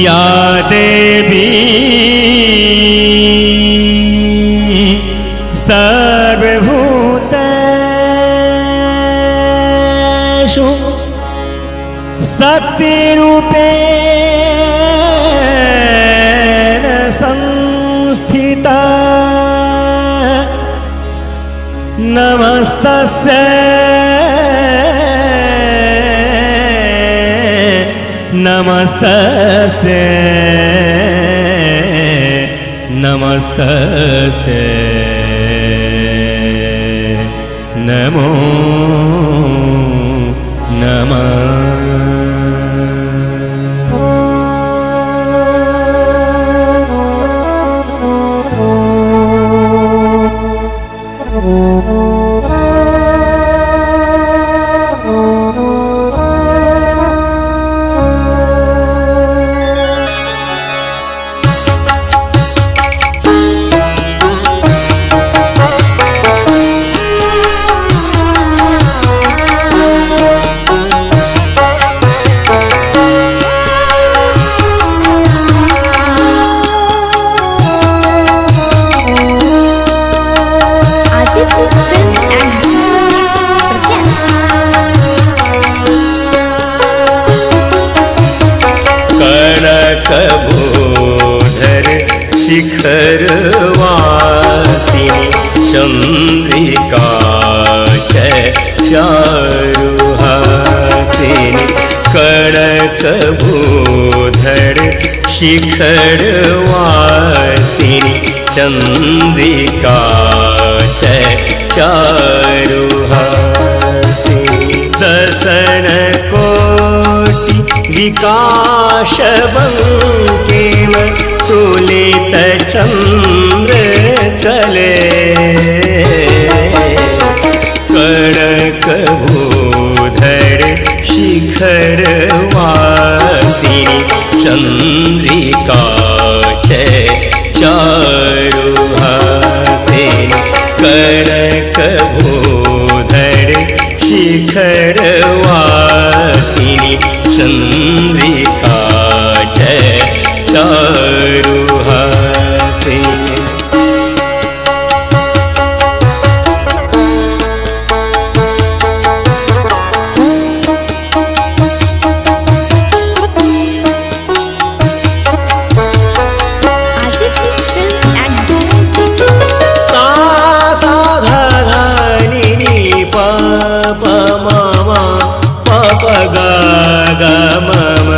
या देवी सर्वभूतेषु शक्तिरूपेण संस्थिता नमस्तस्यै नमस्तस्यै नमस्तस्यै नमो नमः। कनकभूधर शिखरवासिनी चंद्रिका चारुहासिनी कनकभूधर शिखरवासिनी चंद्रिका चारुहासिनी दसन कोटि विकाश बंकेम तुलित चंद्र कले कनकभूधर शिखरवासिनी चंद्रिका चारुहासिनी कनकभूधर शिखरवासिनी चंद्रिका चारुहासिनी। सा सा धा धा नि नि प प म म प प ग ग म म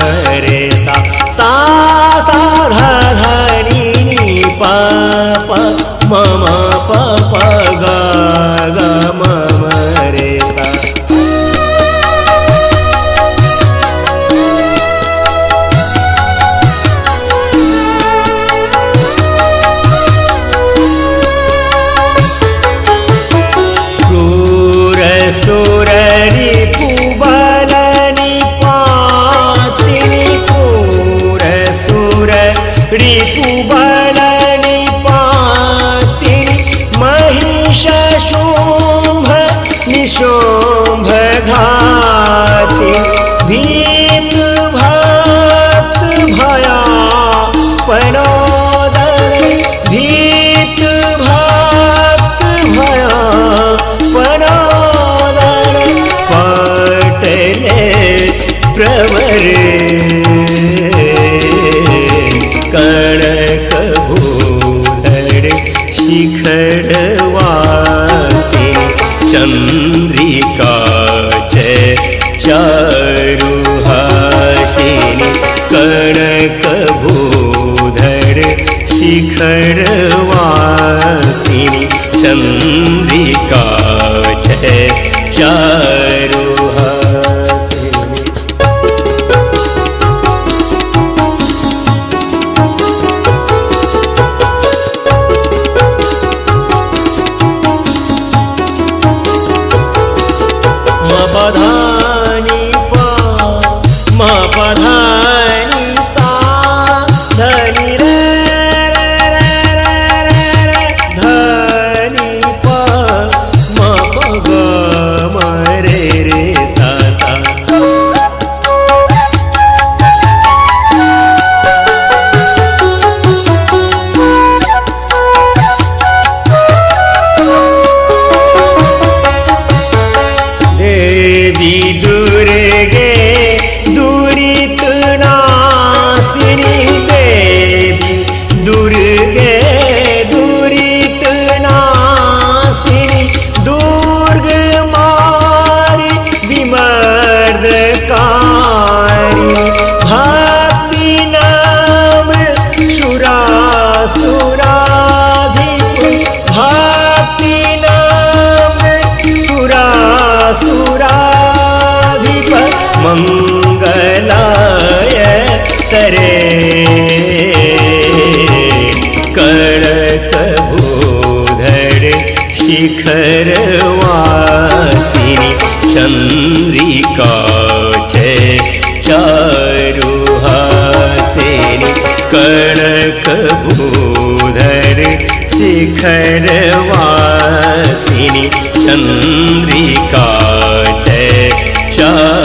रिपुबल निपातिनी महिष शुंभ निशुंभ घाति भीत भक्त भया पनोदर भीत भक्त भया पनोदर पटले प्रवर कनक भूधर शिखर वासिनी चंद्रिका चारुहासिनी कनक भूधर शिखर वासिनी चंद्रिका चारुहासिनी। म प म प ध नि सा ध नि रे रे रे रे रे रे ध नि प म प ग म रे रे सा सा। देवी दुर्गे दुरित नाशिनी देवी दुर्गे दुरित नाशिनी दुर्ग मारी विमर्दकारी भक्ति नाम सुरासुराधिप भक्ति नाम सुरासुराधिप मंगलाय तरे कनक भूधर शिखर वासिनी चंद्रिका चारुहासिनी कनक भूधर शिखर वासिनी चंद्रिका चारुहासिनी।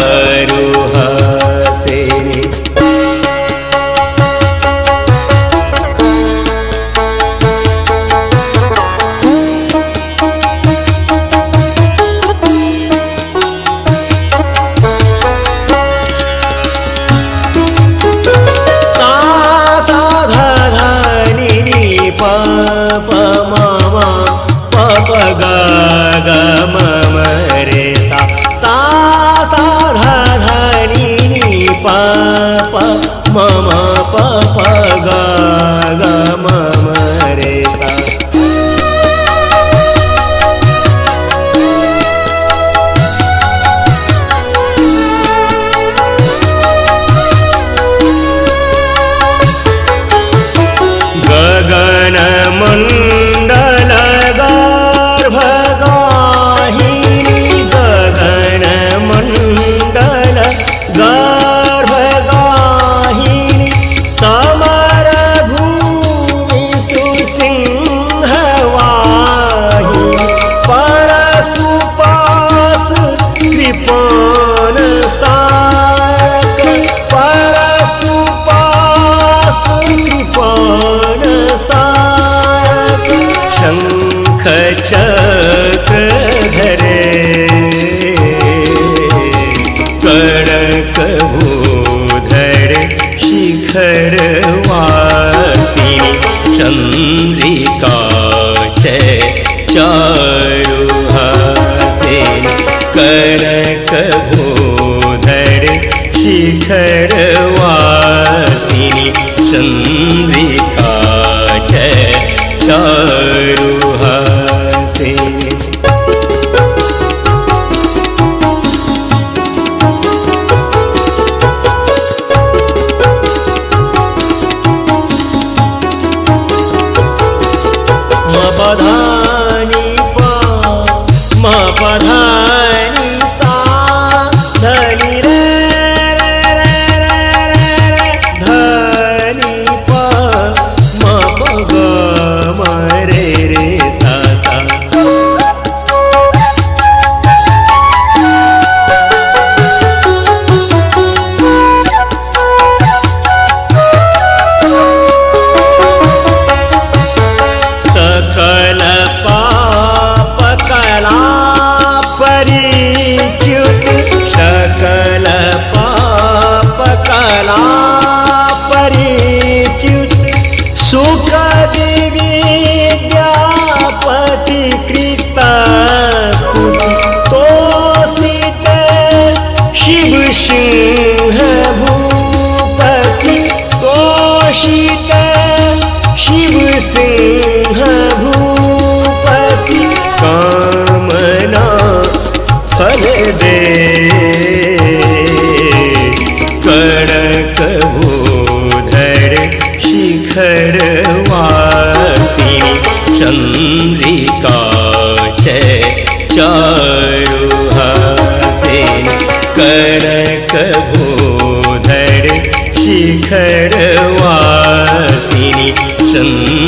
सा सा ध ध नि नि प प म म प प ग ग म म रे सा सा सा ध ध नि नि प प म म प प ग ग म म रे सा। गगन मंडल गर्भगाहिनी गगन मंडल गर्भगाहिनी समर भूमि सुसिंहवाहिनी परसुपास कृपाण सारक परसुपास कृपाण सारक शंख चक्र धरे कनक भूधर शिखर वासिनी चंद्रिका चारुहासिनी कनक भूधर शिखर वासिनी चंद्रिका चारुहासिनी। म प ध नि प म प ध नि सा ध नि रे रे रे रे रे ध नि प शिखरवासिनी चंद्रिका चारुहासिनी कनक भूधर शिखरवासिनी चंद्रिका।